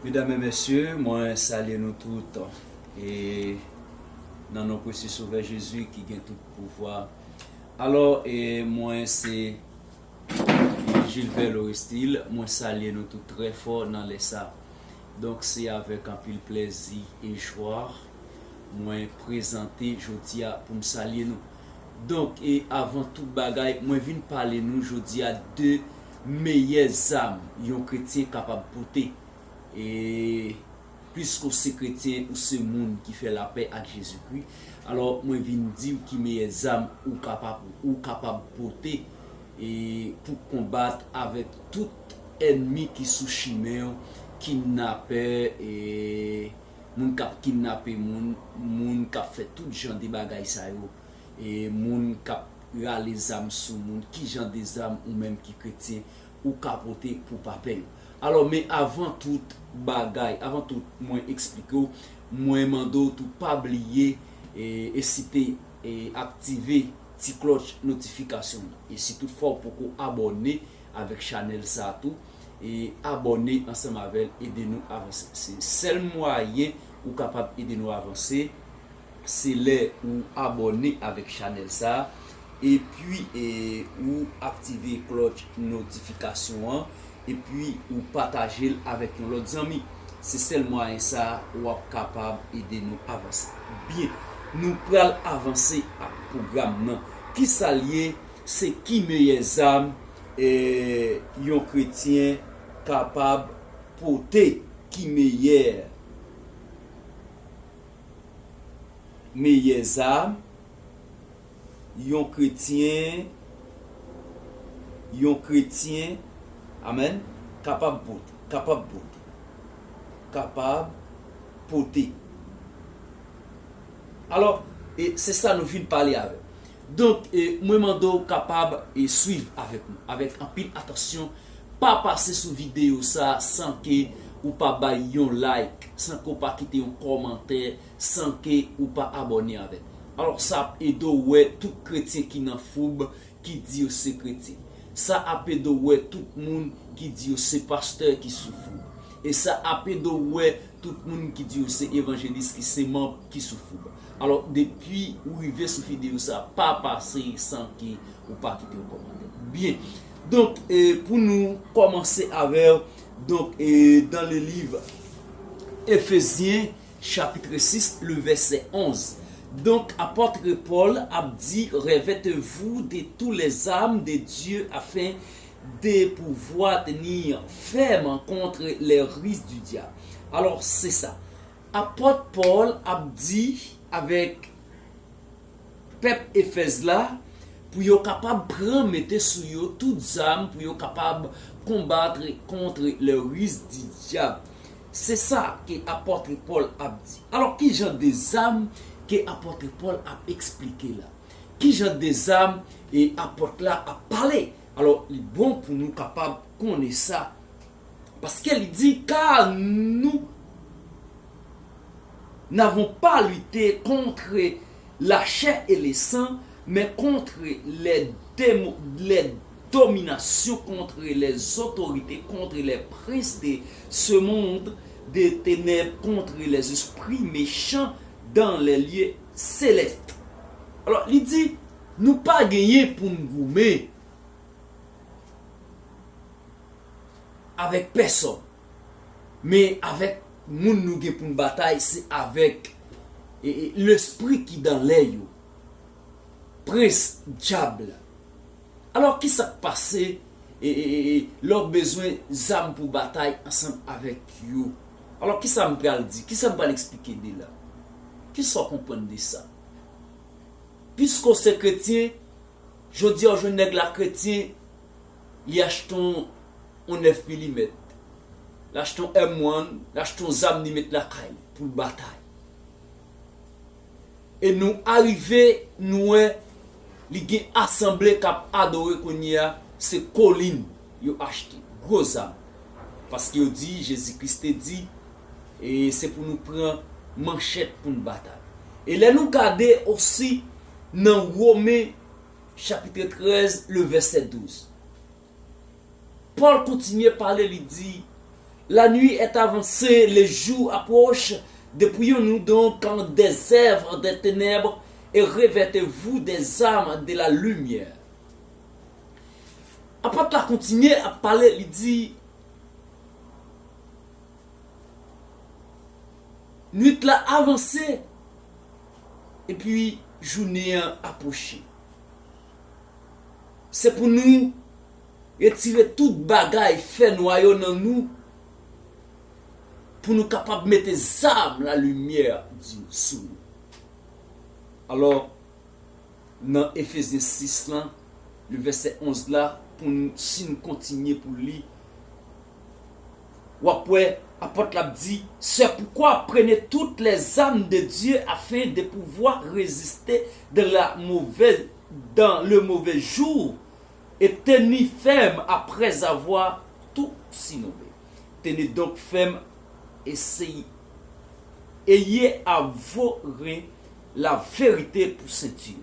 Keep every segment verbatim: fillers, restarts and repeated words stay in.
Medam e mesye, mwen salye nou tout, e nan non presye Sovè Jezi ki gen tout pouvwa. Alò, e mwen se Gilbert Lorestil, mwen salye nou tout trè fò nan lè sa. Donk, se avèk anpil plèzi e jwa mwen prezante jodi a pou m salye nou. Donk, e avan tout bagay, mwen vin pale nou jodi a de meyè zam yon kretyen kapab pote. E pliske w se kretyen, ou se moun ki fè lapè ak Jezikri, alò mwen vin di w ki meyè zam ou kapab, ou kapab pote, e pou konbat avèk tout ènmi ki sou chimen w, kidnapè, e moun k ap kidnape moun, moun k ap fè tout jan de bagay sa yo, e moun k ap rale zam sou moun, ki jan de zam ou menm ki kretyen ou ka pote pou pa pè yo. Alò, men avan tout bagay, avan tout mwen eksplike w, mwen mande w tou pa bliye, e, esite, e, aktive ti klòch notifikasyon nan. E si toutfwa w poko abòne avèk chanèl sa a tou, e abòne ansanm avè l, ede nou avanse. Se sèl mwayen ou kapab ede nou avanse, se lè ou abòne avèk chanèl sa a, epi, e, ou aktive klòch notifikasyon an, epi ou pataje l avèk yon lòt zanmi. Se sèl mwayen sa a w ap kapab ede nou avanse. Byen, nou pral avanse ak pwogram nan. Kisa l ye? Se ki meyè zam, e, yon kretyen kapab pote? Ki meyè, meyè zam yon kretyen, yon kretyen, amèn, kapab pote, kapab pote, kapab pote. Alò, e se sa nou vin pale avè. Donk, e, mwen mande w kapab, e, swiv avèk mwen, avèk anpil atansyon. Pa pase sou videyo sa a san ke ou pa bay yon like, san ke w pa kite yon kòmantè, san ke ou pa abòne avè n. Alò, sa ap ede w wè tout kretyen ki nan foub ki di yo se kretyen. Sa ap ede w wè tout moun ki di yo se pastè ki sou foub. E sa ap ede w wè tout moun ki di yo se evanjelis, ki se manm ki sou foub. Alò, depi ou rive sou videyo sa, pa pase san ke ou pa kite yon kòmantè. Byen. Donk, e, pou nou kòmanse avè w, donk, e, dans le livre Éphésiens, chapitre six, le verset onze. Donk, apòt Pòl ap di, revêtez-vous de toutes les armes de Dieu afin de pouvoir tenir ferme contre les ruses du diable. Alò, se sa. Apòt Pòl ap di avèk pèp Efèz la pou yo kapab pran mete sou yo tout zam pou yo kapab konbat kont le ris di dyab. Se sa ke apòt Pòl ap di. Alò, ki jan de zam ke apòt Pòl ap eksplike la? Ki jan de zam e apòt la ap pale? Alò, li bon pou nou kapab konnen sa. Paske li di, car nous n'avons pas lutté contre la chair et le sang, mais contre les démo-, les dominations, contre les autorités, contre les princes de ce monde de ténèbres, contre les esprits méchants dans les lieux célestes. Alò, li di, nou pa genyen pou n goumen avèk pèsòn. Men avèk moun nou gen pou n batay, se avèk, e, e, lespri ki dan lè yo. Prens dyab la. Alò, ki sa k pase, e, e, e, e, lè w bezwen zam pou batay ansanm avèk yo? Alò, ki sa m pral di? Ki sa m pral eksplike de la? Ki sa w konprann de sa? Piske w se kretyen, jodi a w jwenn nèg la kretyen, li achte yon, yon nèf milimèt, li achte yon M one, li achte yon zam li met lakay li pou l batay. E nou arive, nou wè, li gen asanble k ap adore kounye a, se kolin yo achte, gwo zam. Paske yo di, Jezi Kris te di, e se pou nou pran manchèt pou n batay. E lè nou gade osi nan Women, chapitre treize, le verset douze. Pòl kontinye pale, li di, La nuit est avancée, le jour approche. Dépouillons-nous donc des œuvres des ténèbres et revêtez-vous des armes de la lumière. Apot la kontinye ap pale, li di, nuit la avanse, epi jounen an apwoche. Se pou nou retire tout bagay fènwa yo nan nou, pou nou kapab mete zam lalimyè di sou nou. Alò, nan Efezyen sis lan, le vèsè onz la, pou n, si n kontinye pou li, w ap wè apot la ap di, c'est pourquoi prenez toutes les armes de Dieu afin de pouvoir résister dans la mauvaise, dans le mauvais jour et tenir ferme après avoir tout surmonté. Tenez donc ferme et ayez à vos reins la vérité pour ceinture.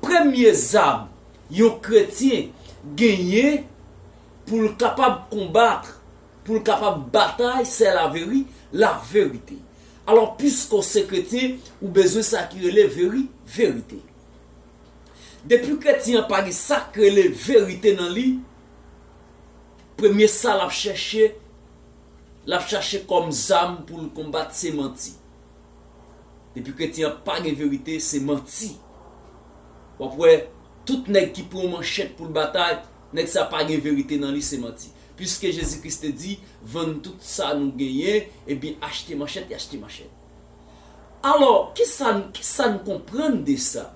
Premye zam yon kretyen genyen pou l kapab konbat, pou l kapab batay, se laveri, laverite. Alò, piske w se kretyen, ou bezwen sa ki rele veri, verite. Depi kretyen an pa gen sa k rele verite nan li, premye sa l ap chèche, l ap chache kòm zam pou l konbat se manti. Depi kretyen an pa gen verite, se manti. W ap wè, tout nèg ki pran manchèt pou l batay, nèg sa pa gen verite nan li, se manti. Piske Jezi Kris te di, vann tout sa nou genyen, ebyen achte manchèt e achte manchèt. Alò, kisa, kisa n konprann de sa?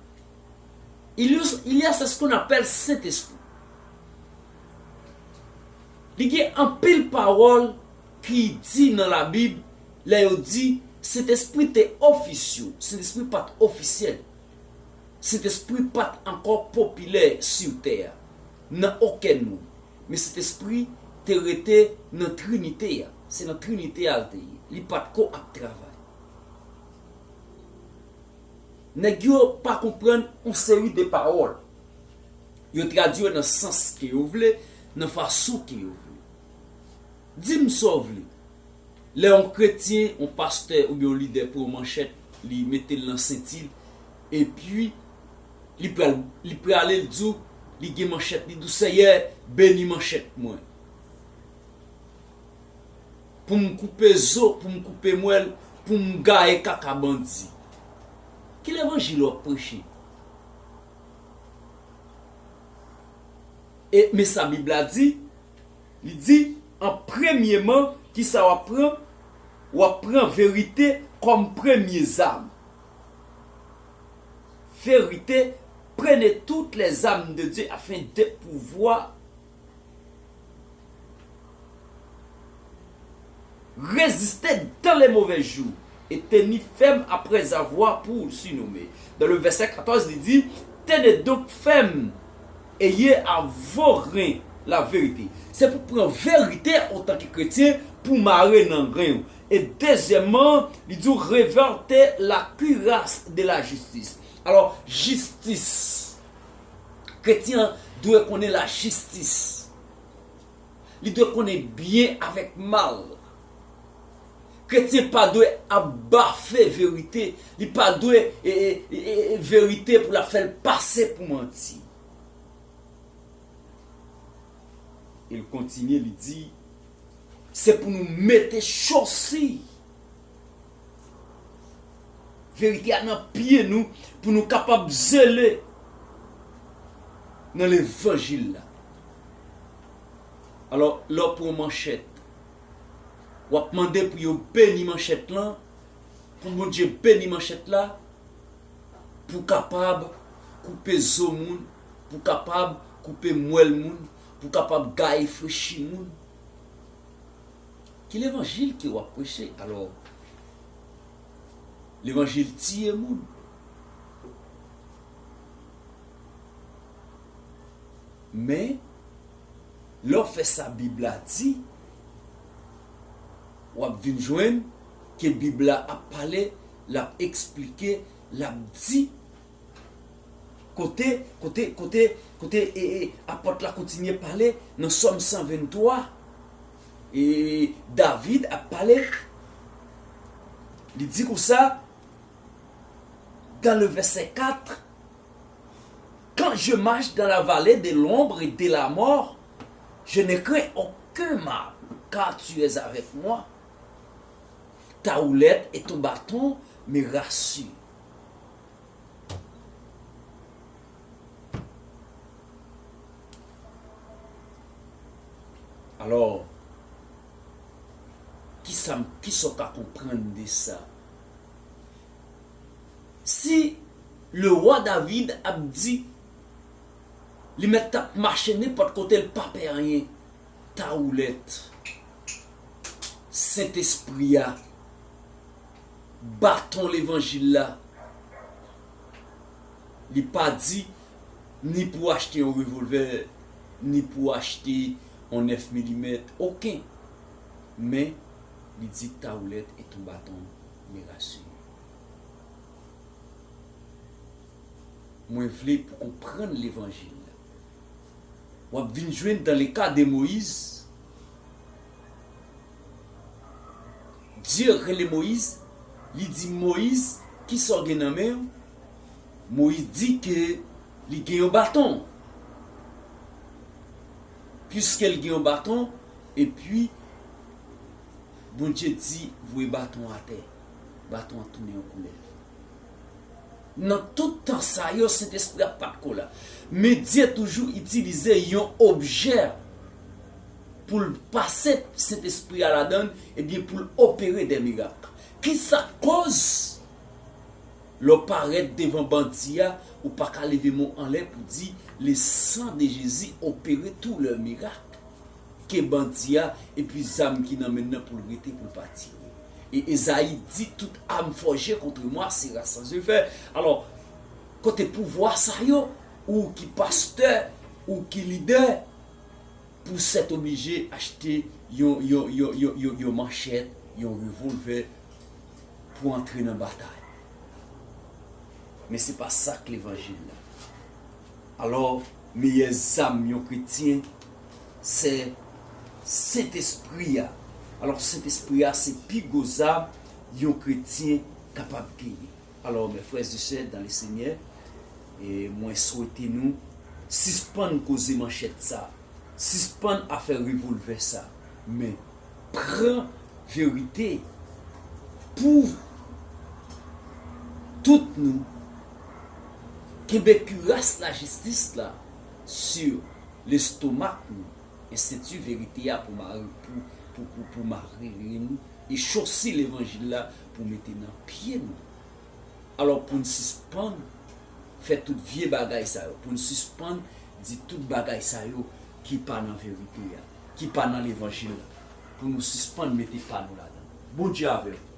Il y a, il y a, c'est ce qu'on appelle Sentespri. Li gen anpil pawòl ki di nan Labib, lè yo di Sentespri te ofisye, Sentespri pa t ofisyèl. Sentespri pa t ankò popilè sou tè a, nan okenn moun. Men Sentespri te rete nan Trinite a. Se nan Trinite a l te ye. Li pa t ko ap travay. Nèg yo pa konprann yon seri de pawòl. Yo tradui yo nan sans ke yo vle, nan fason ke yo vle. Di m sa w vle. Lè yon kretyen, yon pastè oubyen yon lidè pran yon manchèt, li mete l nan senti l, epi li pral, li prale, l di w, li gen manchèt, li di w, Seyè, beni manchèt mwen. Pou m koupe zo, pou m koupe mwèl, pou m gaye kaka bandi. Ki levanjil w ap preche? E, men sa Bib la di, li di, an premyeman, kisa w ap pran? W ap pran verite kòm premye zam. Verite, prenez toutes les armes de Dieu afin de pouvoir résister dans les mauvais jours et tenir ferme après avoir pour surnommé. Dans le verset quatorze, li di, tenez donc ferme, ayez à vos reins la vérité. Se pou pran verite antanke kretyen pou mare nan ren w. E dezyèmman, li di w, revêtez la cuirasse de la justice. Alò, jistis. Kretyen an dwe konnen lajistis. Li dwe konnen byen avèk mal. Kretyen pa dwe ap bafe verite. Li pa dwe, e, e, e, e, verite pou l ap fè l pase pou manti. E l kontinye, li di, se pou nou mete chosi verite a nan pye nou, pou nou kapab zele nan levanjil la. Alò, lè w pran manchèt, w ap mande pou yo beni manchèt lan, pou Bondye beni manchèt la, pou kapab koupe zo moun, pou kapab koupe mwèl moun, pou kapab gaye frechi moun. Ki levanjil ke w ap preche? Alò, levanjil tiye moun. Men, lè w fè sa Bib la di, w ap vin jwenn ke Bib la ap pale, l ap eksplike, l ap di, kote, kote, kote, kote, e, e, apot la kontinye pale nan Sòm san venntwa, E David ap pale, li di konsa, dans le verset quatre, quand je marche dans la vallée de l'ombre et de la mort, je ne crains aucun mal, car tu es avec moi. Ta houlette et ton bâton me rassurent. Alò, kisa, kisa w ka konprann de sa? Si le wa David ap di, li mèt t ap mache nenpòt kote, l pa pè anyen, ta houlette, Sentespri a, baton levanjil la, li pa di ni pou achte yon revolvè, ni pou achte yon nèf milimèt, okenn. Men, li di ta houlette et ton bâton me rassurent. Mwen vle pou konprann levanjil la. W ap vin jwenn dans le cas de Moïse, Dye rele Moyiz, li di, Moyiz, kisa w gen nan men w? Moyiz di ke li gen yon baton. Piske l gen yon baton, epi Bondye di, voye baton atè. Baton an tounen yon koulèv. Nan tout tan sa yo, Sentespri a pa t ko la. Men Dye toujou itilize yon objè pou l pase Sentespri a ladan l, ebyen, pou l opere de mirak. Kisa k koz lè w parèt devan bandi a, ou pa ka leve men w anlè pou di, le sang de Jésus opère tous les miracles? Ke bandi a, epi zam ki nan men l nan pou l rete, pou l pa tire. E Ezayi di, toute arme forgée contre moi sera sans effet. Alò, kote pouvwa sa yo, ou ki pastè, ou ki lidè, pou sètoblije achte yon, yon, yon, yon, yon, yon manchèt, yon revolvè pou antre nan batay. Men se pa sa k levanjil la. Alò, meyè zam yon kretyen, se Sentespri a. Alò, Sentespri a se pi gwo zam yon kretyen kapab genyen. Alò, mes frères et sœurs dans le Seigneur, e mwen swete nou sispann koze manchèt sa, sispann afè revolvè sa, men pran verite pou tout nou, kenbe kiras lajistis la sou lestomak nou, e senti verite a pou mare, pou, pou, pou, pou mare nou, e chosi levanjil la pou mete nan pye nou. Alò, pou n sispann fè tout vye bagay sa yo, pou n sispann di tout bagay sa yo ki pa nan verite a, ki pa nan levanjil la, pou nou sispann mete pa nou ladan. Bondye avè w.